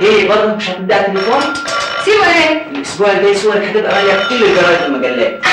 ايه برضه مش هتبدأ تليفون؟ سيبه ايه؟ الاسبوع الجاي صورك هتبقى ماليه كل الجرايد والمجلات.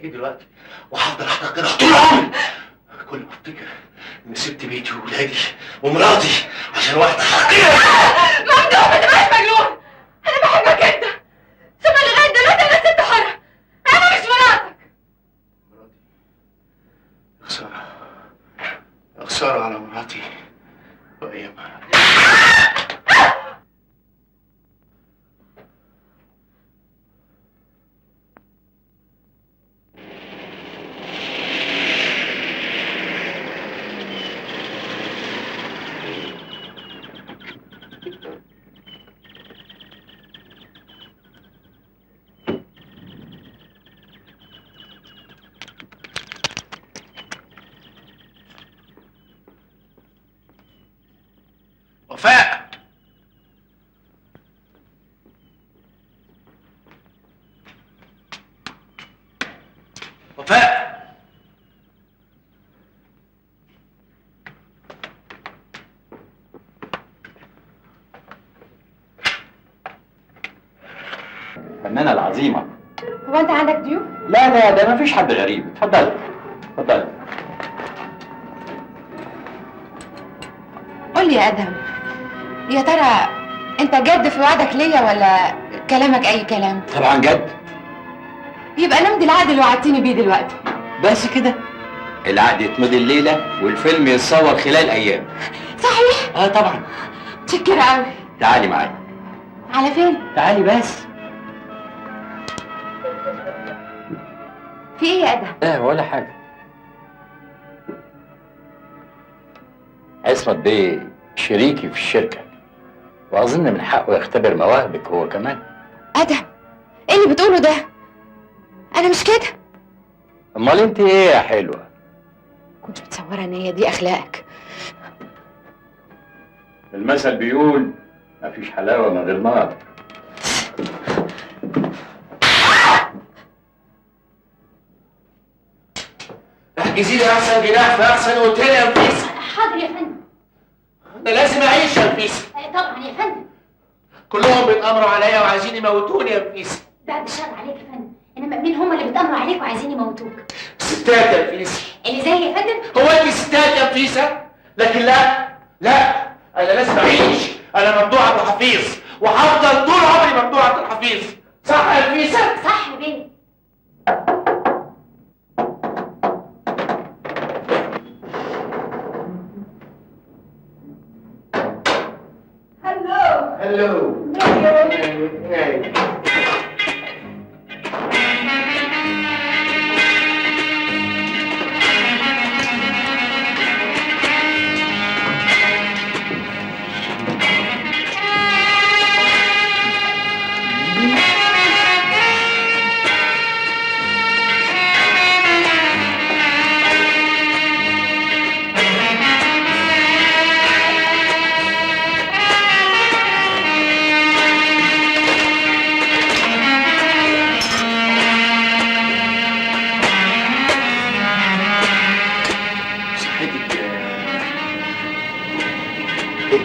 دلوقتي وهفضل احتقرها طول عمري. كل ما افتكر اني سبت بيتي وولادي ومراتي عشان واحدة حقيرة. ممدوح ما تبقاش مجنون، انا بحبك انت، ثم لغاية دلوقتي انا ست حره، انا مش مراتك. مراتي؟ خسارة، خسارة على مراتي وايامها. وفاء، وفاء، الفنانة العظيمة. هو أنت عندك ضيوف؟ لا لا، ده مفيش حد غريب. اتفضلي اتفضلي. قول لي يا أدهم، يا ترى انت جد في وعدك ليا ولا كلامك اي كلام؟ طبعا جد. يبقى نمضي العقد اللي وعدتني بيه دلوقتي. بس كده؟ العقد يتمضي الليلة والفيلم يتصور خلال ايام. صحيح؟ اه طبعا. متشكره قوي. تعالي معايا. على فين؟ تعالي بس. في ايه يا ادهم؟ لا ولا حاجة. عصمت بيه شريكي في الشركة، وأظن من حقه يختبر مواهبك هو كمان. أدهم، إيه اللي بتقوله ده؟ أنا مش كده. أمال أنت إيه يا حلوة؟ كنت متصورة إن هي دي أخلاقك. المثل بيقول مفيش حلاوة من غير نار. احجزي لي أحسن جناح في أحسن أوتيل يا نفيسة. حاضر يا فندم. أنا لازم أعيش يا نفيسة. طبعا يا فندم. كلهم بيتأمروا عليا وعايزين يموتوني يا نفيسة. بعد الشر عليك يا فندم، إنما مين هم اللي بيتأمروا عليك وعايزين يموتوك؟ ستات يا نفيسة. اللي زي يا فندم؟ هو أنت ستات يا نفيسة؟ لكن لا لا، أنا لازم أعيش. أنا ممدوح عبد الحفيظ وهفضل طول عمري ممدوح عبد الحفيظ. صح يا نفيسة؟ صح يا بيه. Hello.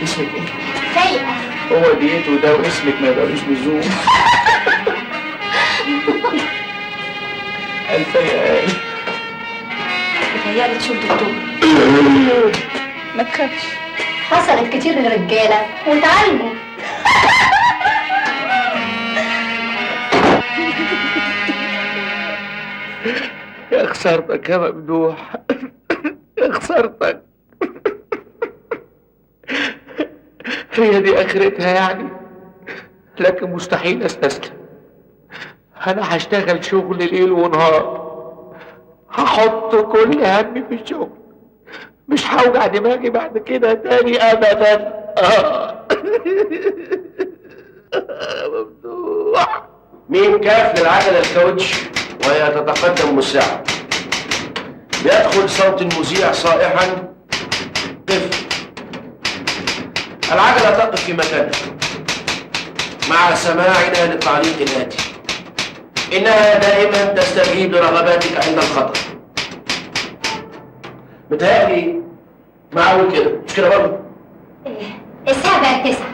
اسمك ايه؟ فايقة. هو ديته ده واسمك ما يبقالوش لزوم. الفايقة قال. بتهيألي تشوف دكتور. ما تخافش، حصلت كتير للرجاله وتعالجوا. يا خسارتك يا ممدوح، يا خسارتك. هي دي اخرتها يعني؟ لكن مستحيل استسلم. انا هشتغل شغل ليل ونهار، هحط كل همي في الشغل، مش هوجع دماغي بعد كده تاني ابدا. ممدوح. مين كاف للعجله الكاوتش وهي تتقدم مسرعة. بيدخل صوت المذيع صائحا: قف. العجلة تقف في مكانها مع سماعنا للتعليق الاتي: انها دائما تستجيب لرغباتك عند الخطر. متهيألي معقول كده، مش كده برضه؟ الساعة بقت 9.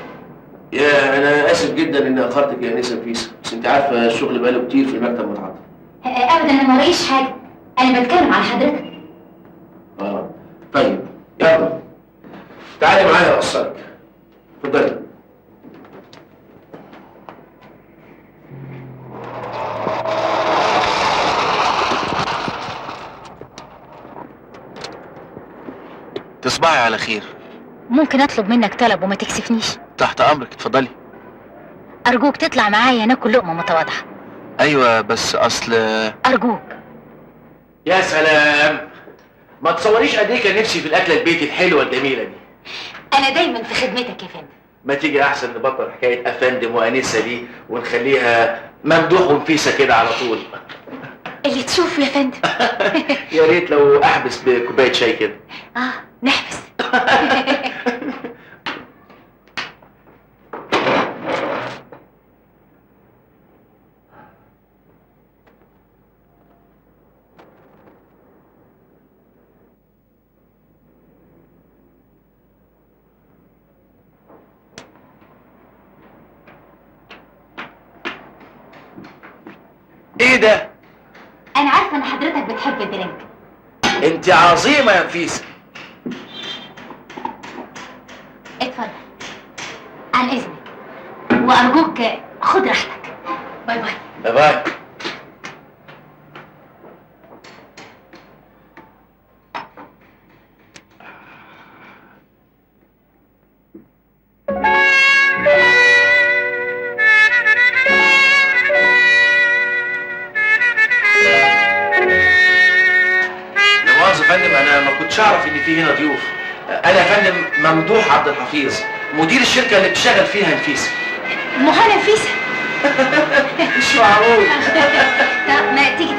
يا انا اسف جدا اني اخرتك يا انسه نفيسة، بس انت عارفه الشغل بقاله كتير في المكتب متعطل. ابدا انا ما ورايش حاجة، انا بتكلم على حضرتك. طيب يلا تعالي معايا اوصلك. اتفضلي. تصبحي على خير. ممكن اطلب منك طلب وما تكسفنيش؟ تحت امرك، اتفضلي. ارجوك تطلع معايا ناكل لقمة متواضعة. ايوه بس اصل ارجوك. يا سلام، ما تصوريش قد ايه كان نفسي في الاكلة البيتي الحلوة الجميلة دي. انا دايما في خدمتك يا فندم. ما تيجي احسن نبطل حكاية افندم وانسه دي ونخليها ممدوح ونفيسه كده على طول. اللي تشوفه يا فندم. يا ريت لو احبس بكوبايه شاي كده. نحبس. ايه ده؟ انا عارفه ان حضرتك بتحب ال drink. انت عظيمة يا نفيسة. اتفضل. عن اذنك، وارجوك خد راحتك. bye bye. bye bye. انا ما كنتش اعرف ان في هنا ضيوف. انا يا فندم ممدوح عبد الحفيظ، مدير الشركة اللي بتشتغل فيها نفيسة. مهلا نفيسة. مش معقول. طب ما تيجي